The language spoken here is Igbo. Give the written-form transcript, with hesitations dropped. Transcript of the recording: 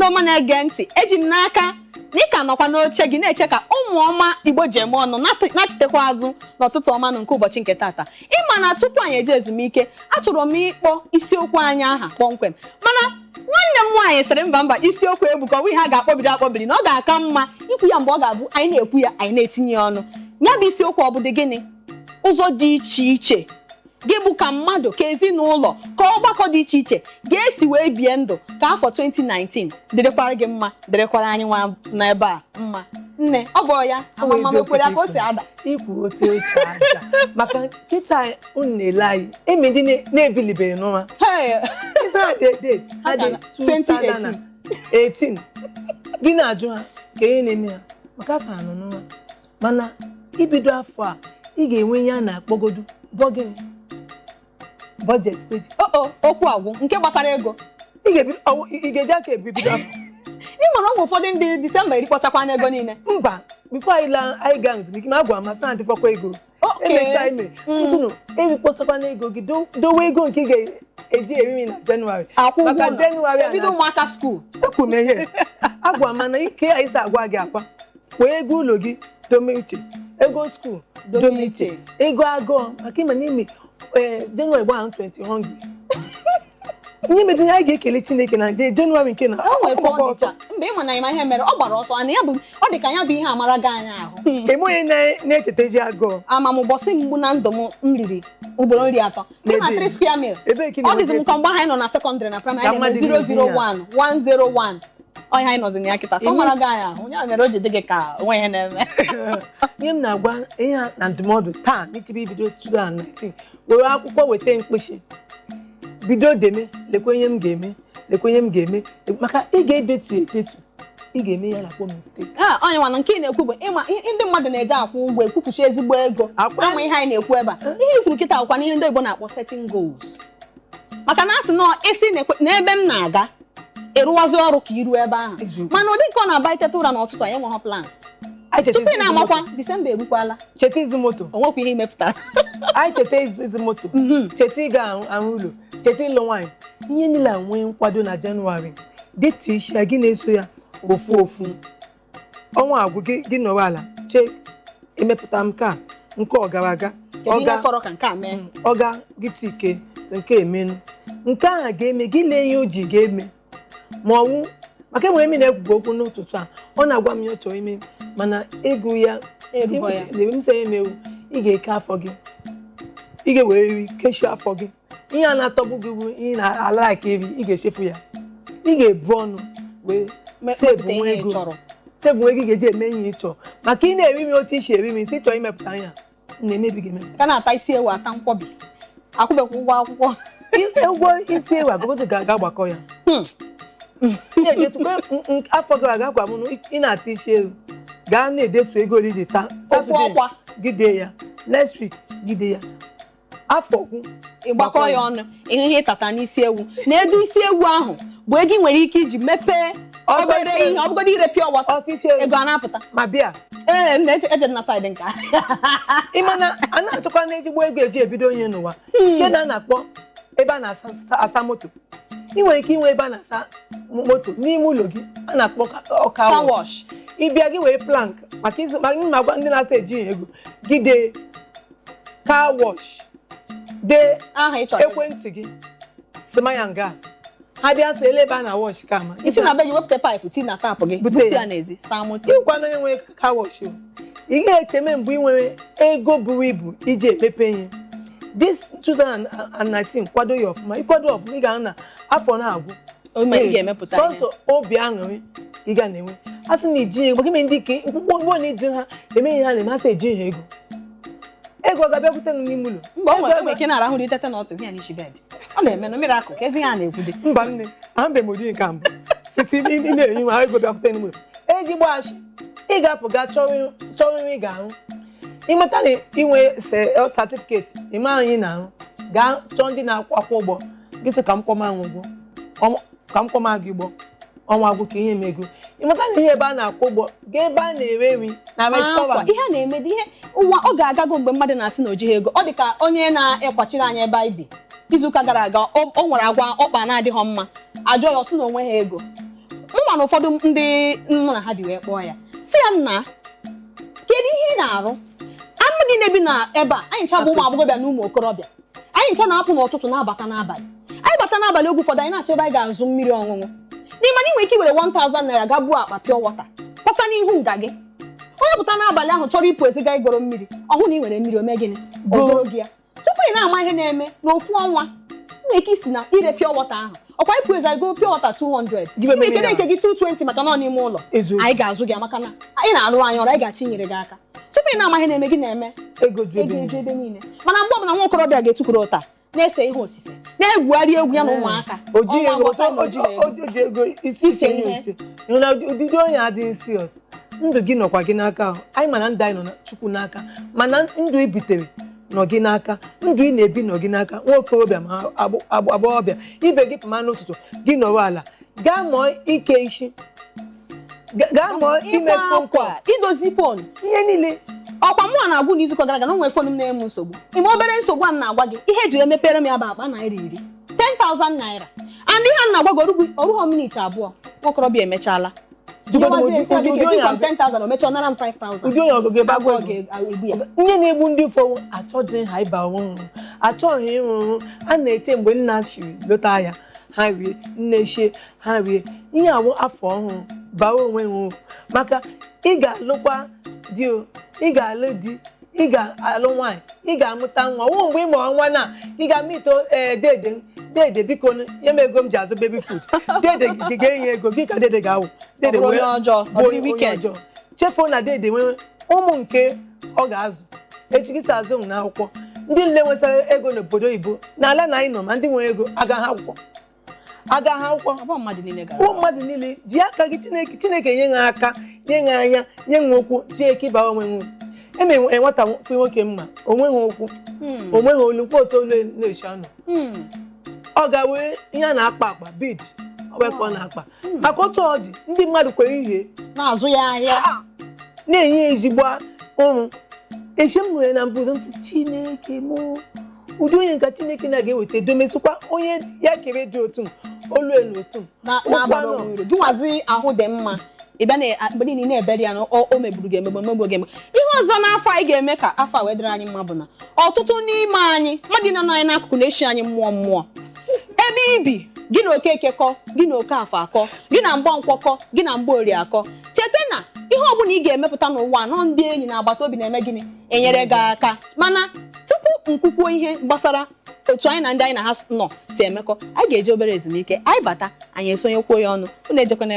Ndị ọma na-ege ntị, eji m n'aka na ị ka nọkwa n'oche gị na-eche ka ụmụ ọma Igbo ji eme ọnụ nachitekwa azụ n'ụtụtụ ọma nụ nke ụbọchị nke tata. Ịma na tupu anyị eje ezumike, achọrọ m ịkpọ isiokwu anyị aha kpọmkwem, mana nwanne m nwaanyị sịrị mba mba, isiokwu ebuka, ọ bụ ihe a ga-akpọbiri akpọbiri, na ọ ga-aka mma ikwu ya mgbe ọ ga-abụ anyị na-ekwu ya, anyị na-etinye ya ọnụ. Ya bụ isiokwu ọ bụ dị gịnị? Ụzọ dị iche iche gị bụ ka mmadụ, ka ezinụlọ, ka ọgbakọ dị iche iche ga-esi wee bie ndụ ka afọ 2019 dịrịkwara gị mma, dịrịkwara anyị nwa n'ebe a mma. Nne, ọ bụ ya amamama ekwere ya ka o si ada. Ikwu otu o si ada, maka kịta unu na-ele anyị, eme ndị na-ebilibeghị n'ụra. Hey! Ife a dị date ha dị 2018, gị na-ajụ ha ka ihe na-eme ha, maka afọ anọ n'ụra. Mana ibido afọ a, ị ga-enwe ihe a na-akpọgodu bọgịnị, budget peji. O okwu agwụ nke gbasara ego. Ị ga-ebido ị ga-eji aka ebibido afọ. Ị mara ụmụ ụfọdụ ndị Disemba erikpọchakwa n'ego niile. Mba, before anyị laa, anyị gaa ezumike, ma agwa masị na adịfọkwa ego. Emecha anyị mere nsụnụ erikpọsakwana ego gị, dowe ego nke ị ga-eji eri nri na Jenụwarị. Akwụ ụgwọ maka ụlọ. Jenụwarị a ebido ụmụaka school. Ekwu m ihe agwa, mana ike anyị si agwa gị akwa wee ego ụlọ gị dome uche, ego school dome iche, ego agụọ, maka ịma n'ime ee Jenụwarị gba 20 hungry. Ihe mere anyị ga-ekele Chineke na Jenụwarị nke na o nwere ka ọgbakọ ọ ọsọ. dịcha mgbe ịma na ịma ihe mere ọ gbara ọsọ ana ya bụ ọ dị ka ya bụ ihe amara gị anya ahụ. Eme onye na-echeta ji agụọ. Ama m ụbọchị mgbu na ndụ m m riri ugboro nri atọ dị na N'ebe? 3 square meal. Ebee ka ị Ọ dịzị m na-enweta? ka mgbe ahụ anyị nọ na secondary na primary Ka anyị na-eme mmadụ na-eri 001 101. Ọ ihe anyị nọzi na ya kịta so mara gị anya ahụ, ya mere o ji dị gị ka onwe ihe na-eme. Ihe m na-agwa ihe a na ndụmọdụ taa n'ichibe ibido 2019, were akwụkwọ, weta mkpịsị, bido deme: lekwe ihe m ga-eme, lekwe ihe m ga-eme, maka ị ga-edetu edetu, ị ga-eme ya na-akpọ mistake. Ha onye nwana nke ị na-ekwu bụ ịma ndị mmadụ na-eje akwụ ụgwọ ekwupụchi ezigbo ego. Ama ihe anyị na-ekwu ebe a, ihe ikwuru kịta akwụkwa n'ihe ndị Igbo na-akpọ setting goals, maka na asị nọ isi n'ebe m na-aga ịrụwazi ọrụ ka iru ebe ahụ. Mana ụdị nke ọ na-aba iteta ụra n'ụtụtụ, anyị enweghị plans. Anyị cheta tupu ị ịzụ na-amakwa moto. Disemba erukwala. Cheta ịzụ moto. O nwekwa ihe imepụtara. Anyị cheta ịzụ moto, cheta ịga ahụ ụlọ, cheta ịlụ nwaanyị, ihe niile a nwee nkwado na Jenụwarị. Dịtụ isi ya gị na-eso ya ofu ofu ọnwa agwụ, gị nọrọ ala chee: emepụta m nke a, nke ọ gara aga. Kedu ihe Ọga fọrọ ka nke a mee? Ọga gị tike si nke emenu, nke ahụ ga-eme gị, lee ihe o ji ga-eme ma ọwụ maka enwere m na-ekwugo okwu n'ụtụtụ a, ọ na-agwa m ihe ọ chọrọ ime, mana ego ya Erugo ya. Na-eme m sị ya emewu, ị ga-eke afọ gị, ị ga-ewere nri kechie afọ gị. Ihe a na-atọgbu gị bụ ihe na-ala ka eri, ị ga-echefu ya. Ị ga-ebu ọnụ wee sevu mepụta ihe ị ego chọrọ. Sevu ego ị ga-eji eme ihe ị chọrọ, maka ị na-eri nri otu isi eri nri si chọrọ imepụta ihe a na-emebi gị emebi. Ka na-ata isi ewu, ata nkwọbi, akwụbekwa ụgwọ akwụkwọ. Ụgwọ isi ewu agogodo ga-agbakọ ya. Na-edetukwa afọ gara aga, gwa m na ị na-ata isi ewu, gaa na-edetu ego ole iji taa. Ofu Saturday, ọkwa. gị dee ya. Next week, gị dee ya. Afọ gwụ. Ịgbakọ ya ọnụ, ịhụ ihe ịtata n'isi ewu na ego isi ewu ahụ bụ ego ị nwere ike iji mepee Ọsọ obere isi ewu. ihe, ọ bụgodo ire pure water. Ọsọ isi ewu. Ego a na-apụta. Ma bịa. Ee, m na-eche eche na side nke a. Ị ma na a na-achọkwa na ezigbo ego eji ebido onye n'ụwa nke na a na-akpọ ebe a na-asa asa moto. Ị nwere ike inwe ebe a na-asa moto n'ime ụlọ gị a na-akpọ car car wash. Wash. Ịbịa, gị wee plank maka ịzụ maka ma gwa ndị na-asa eji ego gị, dee car wash, dee aha ị chọrọ. Ekwentị gị sịma ya nga ha bịa sị ele ebe a na wash ka ma. Isi na be gị wepụta pipe tii na tap gị. Bute bute ya. Ya n'ezi saa moto. Ịkwa na onye nwere car wash o, ị ga-echeme mgbe ị nwere ego buru ibu iji emepe ihe. This 2019, kwado ya ọfụma. Ịkwado ọfụma, ị ga-ahụ na afọ na-agwụ, O mere ị ga-emepụta ihe. Sọsọ obi aṅụrị ị ga na-enwe. A sị na iji ego maka ime ndị ike mkpụkpọ na iji ha eme ihe ha na-eme, ha sị eji ha ego, ego ọ ga-abịakwute m n'ime ụlọ. Mgbe o nwere Ego o nwere ike na-arahụ itete n'otu ya n'isi bed, ọ na-eme na miracle ka ezi ihe a na-ekwu dị. Mba nne, ahụbeghị m ụdị nke a mbụ site ị na-enye nwa ego bịakwute n'ime ụlọ. Ezigbo achị, ị ga-apụ gaa chọọ nri ị ga-ahụ ịmata na inwe certificate ịma anyị na-ahụ, gaa chọọ ndị na-akwụ ụgbọ gị, sị ka m kwọma ụgwọ ka m kwọma gị ụgbọ ọnwa agwụ ka ihe m ego ịmata na ihe ebe a na-akwụ ụgbọ, gaa ebe a na-ere nri na Ma akwa restaurant. Ihe a na-eme dị ihe ụwa ọ ga-agago mgbe mmadụ na-asị na o jighị ego. Ọ dị ka onye na-ekwachiri anyị ebe anyị bi izuụka gara aga, o nwere agwa ọkpa na-adịghọ mma, ajụọ ya, ọ sị na onwe ha ego. Mụnwa na ụfọdụ ndị mụ na ha bi wee kpọọ ya, si ya, nna, kedu ihe ị na-arụ? Amụdị na-ebi na ebe a, anyị ncha bụ ụmụ agbọghọbịa na ụmụ okorobịa. Anyị ncha na-apụ n'ụtụtụ na-abata n'abalị. Anyị bata n'abalị, oge ụfọdụ anyị na-achọ ebe anyị ga-azụ mmiri ọṅụṅụ, n'ime na ị nwere ike iwere 1000 naira ga buo akpa pure water pasa n'ihu nga gị. Onye pụta n'abalị ahụ chọrọ ịpụ eziga igoro mmiri, ọ hụ na ị nwere mmiri, o mee gịnị? O zoro gị ya. Tupu ị na-ama ihe na-eme n'ofu ọnwa, ị nwere ike isi na ire pure water ahụ, ọkwa ịpụ ezi go pure water 200, Gị bụ ị nwere ike mmiri na-eke gị 220, maka na ọ n'ime ụlọ. Eziokwu. Anyị ga-azụ gị maka na anyị na-arụ anyị ọrụ, anyị ga-achọ inyere gị aka. Tupu ị na-ama ihe na-eme gị na-eme, ego ju ebe ego eju niile. Ebe niile. Mana mgbe ọbụla nwa okorobịa ga-etukwuru ụta na-ese ihe osise, na-egwugharị egwu ya na ụmụaka, o jighị ọnwa ego. gbasa na o jighị ego. O ji ego isi Ise ise ihe. Ihe ise. Ịhụ na ụdịdị onye adịghị serious, ndụ gị nọkwa gị n'aka ahụ. Anyị mana ndụ anyị nọ na Chukwu n'aka, mana ndụ ị bitere nọ gị n'aka, ndụ ị na-ebi nọ gị n'aka. Nwa okorobịa ma agbọghọbịa ibe gị, pụma n'ụtụtụ, gị nọrọ ala, gaa mụọ ike isi, gaa mụọ ime ịkwa phone call, akwa, idozi phone, ihe niile. Ọkwa mụnwa na-agwụ n'izuụka gara aga na o nwere phone m na-eme nsogbu. Ime obere nsogbu a m na-agwa gị, ihe eji emepere m ya bụ akpa naira 10, 10,000 naira. And ihe a na-agwa gị, ọrụghọ minute 2, nwokorobịa emechaala. Jụgodu m Nyewazie nsị ụdị abike, onye jikwa m 10,000, o mechaa nara m 5,000. Ụdị onye ọgụgụ ebe agwa Agụọ ga-egbu ya. Ihe na-egbu ndị ụfọdụ, achọghị ha ịba onwe ha, achọghị ịrụ ọrụ. A na-eche mgbe nna shiri lọta ya, ha rie, nne shie, ha rie. Ihe awụ afọ ọhụrụ, baa onwe ha uru, maka ị ga-alụkwa di o, ị ga-alụ di, ị ga-alụ nwaanyị, ị ga-amụta nwa. Wụ mgbe ị mụrụ nwa na ị ga-amịta, ee, dede m, dede, biko nye m ego m ji azụ baby food. Dede gị ga-enye ego gị ka dede ga-awụ dede Ọ bụrụ onye ọjọọ, ọ bụ dịrị onye wicked. ọjọọ. Chefuo na dede nwere ụmụ nke ọ ga-azụ echi. Gị si azụ m n'akwụkwọ. Ndị nle nwesara ego n'obodo oyibo n'ala na anyị nọ, ma ndị nwere ego agaghị akwụkwọ, agaghị akwụkwọ. Ọ bụ mmadụ niile gara. Ụmụ mmadụ niile ji aka gị. Chineke, Chineke nye ha aka, nye ha anya, nye ha ụkwụ, ji eke ịba onwe ha uru. Eme nwata nwoke mma onwe ha ụkwụ, onwe ha olu mkpọ otu olu na-eshi anọ. Ọ ga-wee ihe a na-akpa akpa bead, ọ wee ka ọ na-akpa, maka otu ọ dị ndị mmadụ kwere ihe na-azụ ya ahịa, na-enye ya ezigbo ụrụ. Eche m nwere na mbụ m sị, Chineke mụ, ụdị onye nka Chineke na ga-eweta domesịkwa onye ya kere dị otu m, olu elu otu m, ụkwụ na-abara anọ. onwe uru. Gị nwazi ahụ dị mma, ị bịa mgbe niile ị na-ebere ya na o megburu gị emegbu, emegbu gị emegbu. Ihe ọzọ n'afọ anyị ga-eme ka afọ a wee dịrị anyị mma bụ na ọtụtụ n'ime anyị, mmadụ nọ anyị n'akụkụ na-eshi anyị mmụọ mmụọ. Ebe ibi gị na Okeke kọ, gị na Okafọ akọ, gị na Mgbankwọ kọ, gị na Mgbaorie akọ, cheta na ihe ọbụla ị ga-emepụta n'ụwa anọ, ndị enyi na agbata obi na-eme gịnị? Enyere gị aka. Mana tupu nkwukwuo ihe gbasara otu anyị na ndị anyị na ha nọ si emekọ, anyị ga-eji obere ezumike. Anyị bata, anyị esonyekwuo ya ọnụ. Unu ejekwana.